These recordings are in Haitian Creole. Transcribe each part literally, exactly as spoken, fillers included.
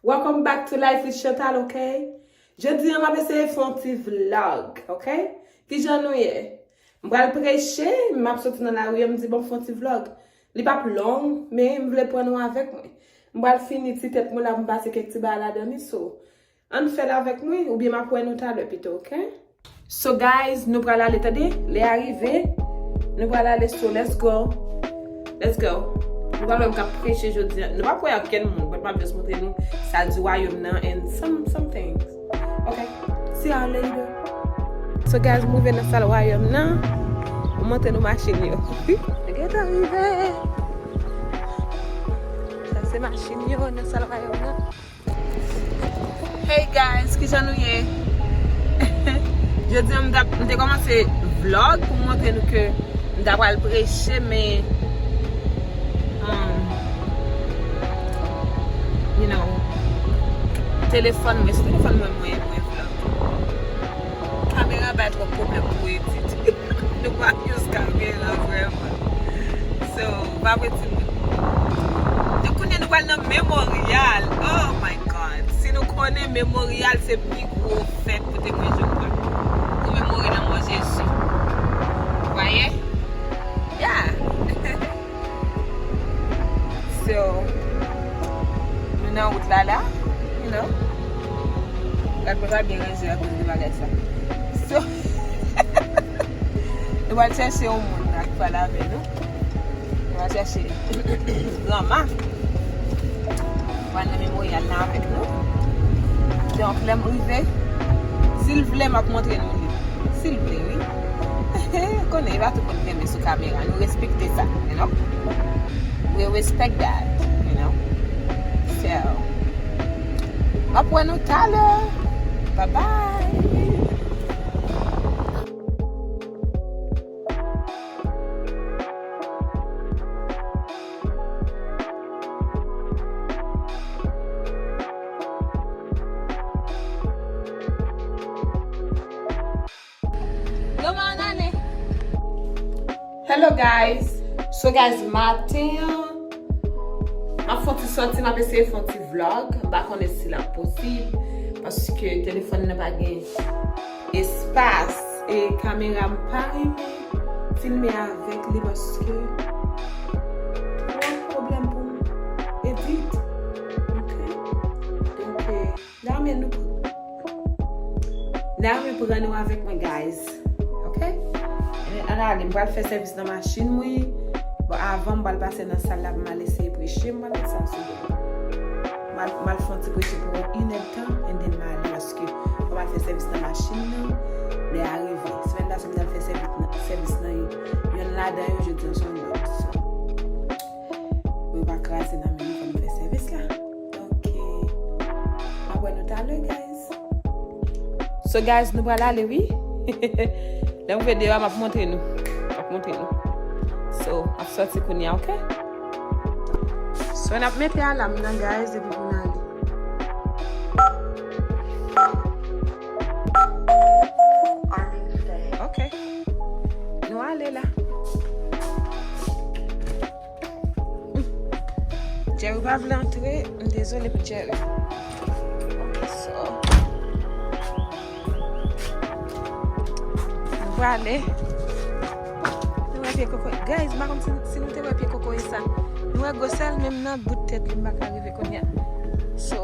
Welcome back to Life with Chantal, ok? Jodi a, m ap eseye fè yon ti vlog, ok? Kijan nou ye? M pral preche, m ap soti nan lari a, m di, "Bon, m fè yon ti vlog." Li p ap long, men m vle pran nou avèk mwen. M pral fini ti tèt mwen la, m pase kèk ti bagay ladan li, so, ann fè l avèk mwen, oubyen m ap wè nou talè pito, ok? So, guys, nou pral ale, tande, lè a rive, nou pral ale, so, let's go. Let's go. Nou pral wè m k ap preche jodi a. Nou p ap wè okenn moun, but m ap just montre nou sa di wayòm nan and some, some things. Ok. See y'all later. So, guys, m rive nan sal wayòm nan. M montre nou machin yo. Nou gentan rive. Sa se machin yo nan sal wayòm nan. Hey guys, kijan nou ye? Jodi a m t ap, m te kòmanse vlog pou m montre nou ke m ta pral preche, men, um, you know, telefòn mwen, se telefòn mwen mwen, mwen vlog. Kamera bay twòp pwoblèm pou edit. Nou pa use kamera vrèman. So, pa vre timoun. Donk, kounye a nou pral nan Memoryal. Oh my God. Si nou konnen Memoryal se pi gwo fèt kote mwen jwenn pran. Komemore lanmò Jezi. Vwaye? Yeah. So, nou nan wout la la, you know. Gad mwen pa byen ranje akoz de bagay sa. So, nou pral chèche yon moun la ki pale avè nou. Nou pral chèche granma. Pral nan Memoryal la avèk nou. Donk, lè m rive, si l vle, m ap montre nou li. Si l vle, wi. Konnen, e pa tout moun ki renmen sou kamera. Nou respekte sa, you know? We respect that, you know? So, m ap wè nou talè. Bye bye. Granma, ann ale. Hello guys. So guys, maten an, m ap fè yon ti sòti, m ap eseye fè yon ti vlog. M pa konnen si l ap posib, paske telefòn nan pa gen espas e kamera m pa renmen filme avèk li paske twòp pwoblèm pou m edit. Ok? Donk, eh, N a renmen nou pran. N a renmen pran nou avèk mwen, guys. Ok? Ann ale, m pral fè sèvis nan machin mwen. Bon, avan m pral pase nan sal la pou m al eseye preche, m pral met sa sou do. M al, m al fè yon ti preche pou yon inèdtan, and then m ale, paske fò m al fè sèvis nan machin nan, lè a rive. Semèn pase m t al fè sèvis nan, sèvis nan youn ladan yo, jodi a se yon lòt. So, pou yo pa kraze nan men nou, fò m fè sèvis la. Ok. M ap wè nou talè, guys. So, guys, nou pral ale, wi. Lè m rive deyò a, m ap montre nou. M ap montre nou. So, m ap sòti kounye a, ok? So, n ap mete alam nan, guys, epi pou n ale. Ok. Nou ale la. Jerry pa vle antre, m dezole pou Jerry. Ok, so. Nou prale. Nou wè pye kokoye. Guys, m pa konn si, si nou te wè pye kokoye sa. Nou wè gwosè l, menm nan bout tèt li, m pa ka rive kounye a. So,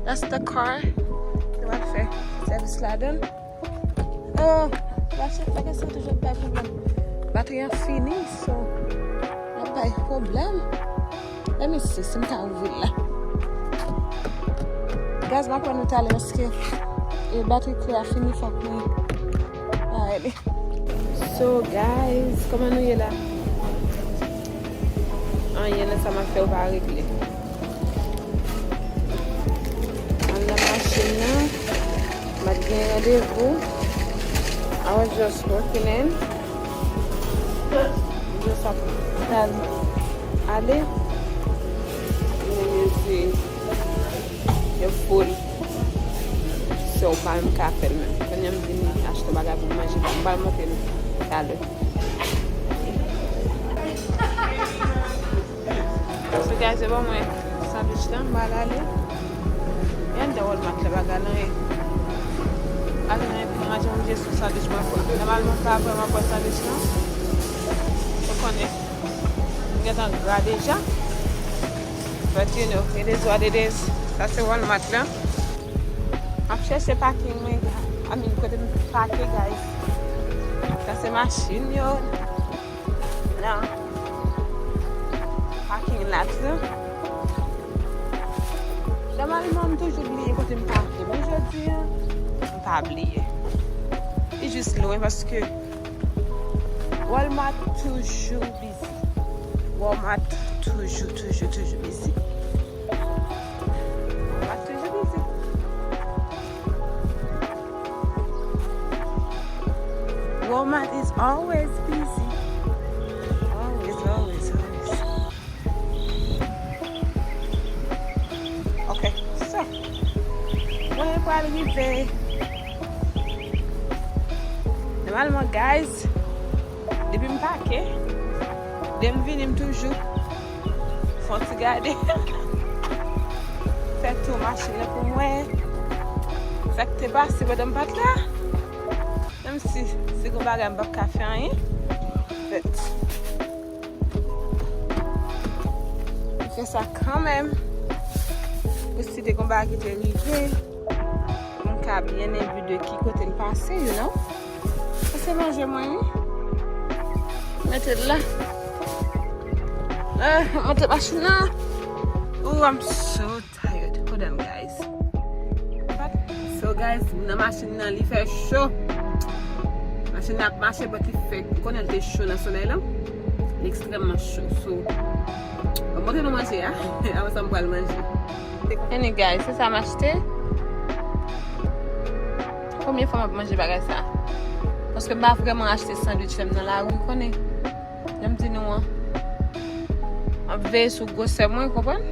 that's the car. Nou pral fè sèvis ladan l. Oh, bagay sa toujou ap bay pwoblèm. Batri an fini, so l ap bay pwoblèm. Let me see si m ka ouvri l la. Guys, m ap wè nou talè paske, eh, batri kle a fini, fòk mwen bay li. So, guys, kòman nou ye la? Anyen nan sa m ap fè yo pa regle. Anndan machin nan, m pa t gen randevou. I was just working in. Just ap al ale. Men yo se, yo full. So, m pa menm ka fè l menm. Kounye a m vin achte yon bagay pou m manje. M pral montre nou talè. So guys, se bon mwen sandwich lan, m pral ale. Anndan Walmart la pa gen anyen. Pa gen anyen pou manje, manje sou sandwich mwen pran. Nòmalman, m pa vrèman pran sandwich non. Ou konnen. M gentan gra deja. But you know, it is what it is. Sa se Walmart la. M ap chèche parking mwen, I mean, kote m pake, guys. Sa se machin yo. Nan parking lot la. Nòmalman, m toujou bliye kote m pake. Men jodi a, m pa bliye. Li jis lwen paske Walmart toujou busy. Walmart toujou, toujou, toujou busy. Walmart toujou busy. Walmart is always busy. Always, always, always. Ok, so, mwen pral rive. Nòmalman, guys, depi m pake, lè m vini, m toujou fè yon ti gade. Fè tou machin nan pou m wè sa k te pase pandan m pa t la. Menm si, si gon bagay m p ap ka fè anyen. But, m fè sa kanmenm. Pou si te gon bagay ki te rive, pou m ka byen enbi de ki kote l pase, you know. Sa se manje mwen, wi. Mete l la. Ah, monte machin nan. Oh, I'm so tired. Hold on, guys. So, guys, m nan machin nan, li fè cho. Machin nan ap mache, but li fè, ou konnen l te cho nan solèy la. Li ekstrèmman cho. So, m ap montre nou manje a. Apre sa, m pral manje. Anyway, guys, se sa m achte. Premye fwa m ap manje bagay sa. Paske m pa vrèman achte sandwich menm nan lari, ou konnen. Jan m di nou an. M ap veye sou gwosè mwen, konprann?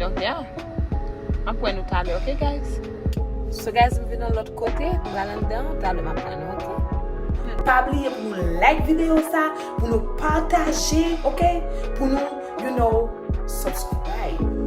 Donk, yeah. M ap wè nou talè, ok, guys? So, guys, m vin yon lòt kote, m pral anndan, talè m ap wè nou, ok? Pa bliye pou nou like videyo sa, pou nou pataje, ok? Pou nou, you know, subscribe.